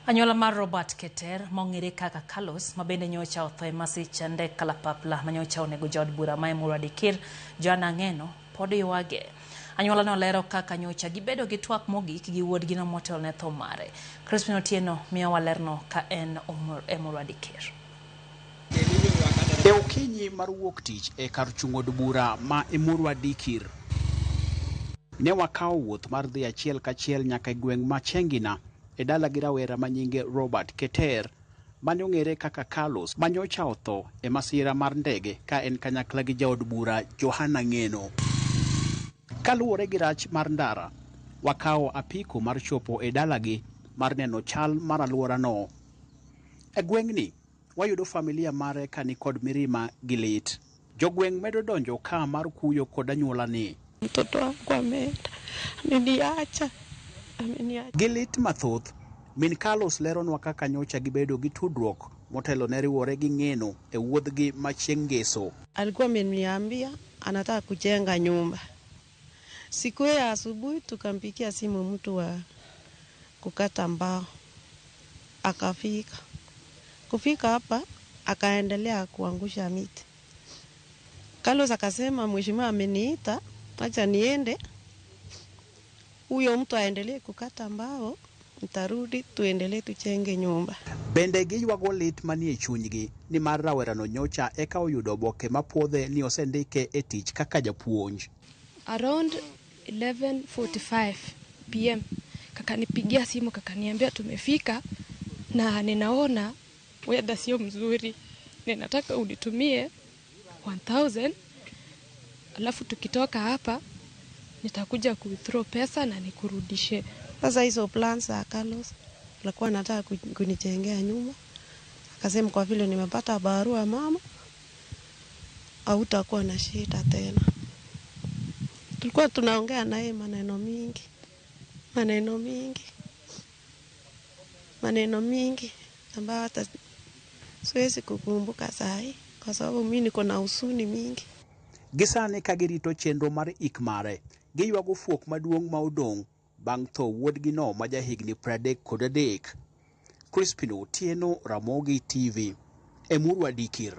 Anyuola mar Robert Keter ma ong'ere kaka Carlos ma bende nyocha otho e masich ndek kalapapla ma nyocha onego jaod bura ma Emurua Dikir Johana Ng'eno pod ywage. Anyuola no lero kaka nyocha gibedo gi twak mogik gi wuodgino motelo ne tho mare. Crispin Otieno miyowa lerno ka en Emurua Dikir. E okinyi mar wuok tich e kar chung' od bura ma Emurua Dikir, ne wakawo wuoth mar dhi achiel kachiel nyaka e gweng' ma Chengina e dala gi rawera ma nyinge Robert Keter mane ong'ere kaka Carlos ma nyocha otho e masira mar ndege ka en kanyakla gi jaod bura Johana Ng'eno. Kaluwore gi rach mar ndara, wakawo apiko mar chopo e dalagi mar neno chal mar alworano. E gweng'ni, wayudo familia mare ka nikod mirima gi lit. Jogweng' medo donjo ka mar kuyo kod anyuola ni. Mtoto wangu ameenda, ameniacha, ameniacha. Gi lit mathoth, min Carlos leronwa kaka nyocha gibedo gi tudruok motelo ne riwore gi Ng'eno e wuodhgi ma chieng' ngeso. Alikuwa ameniambia anataka kujenga nyumba. Siku hiyo ya asubuhi tukampigia simu mtu wa kukata mbao, akafika. Kufika hapa akaendelea kuangusha miti. Carlos akasema, mheshimiwa ameniita, acha niende, huyo mtu aendelee kukata mbao, nitarudi tuendelee tujenge nyumba. Bende giywago lit manie chunygi nimar rawerano nyocha eka oyudo oboke mapuodhe ni osendike e tich kaka japuonj. Around 11:45 p.m. kakanipigia simu kakaniambia tumefika na ninaona weather sio mzuri, ninataka unitumie 1000 alafu tukitoka hapa nitakuja kuwithdraw pesa na nikurudishe. Sasa hizo plans za Carlos alikuwa anataka kunijengea nyumba, akasema kwa vile nimepata barua mama, hautakuwa na shida tena. Tulikuwa tunaongea naye maneno mingi, maneno mingi, maneno mingi ambayo hata siwezi kukumbuka saa hii kwa sababu mi niko na huzuni mingi. Gi sani ka girito chenro mar ik mare, giywago fuok maduong' ma odong' bang' tho wuodgino ma jahigni 33. Crispin Otieno, Ramogi TV, Emurua Dikir.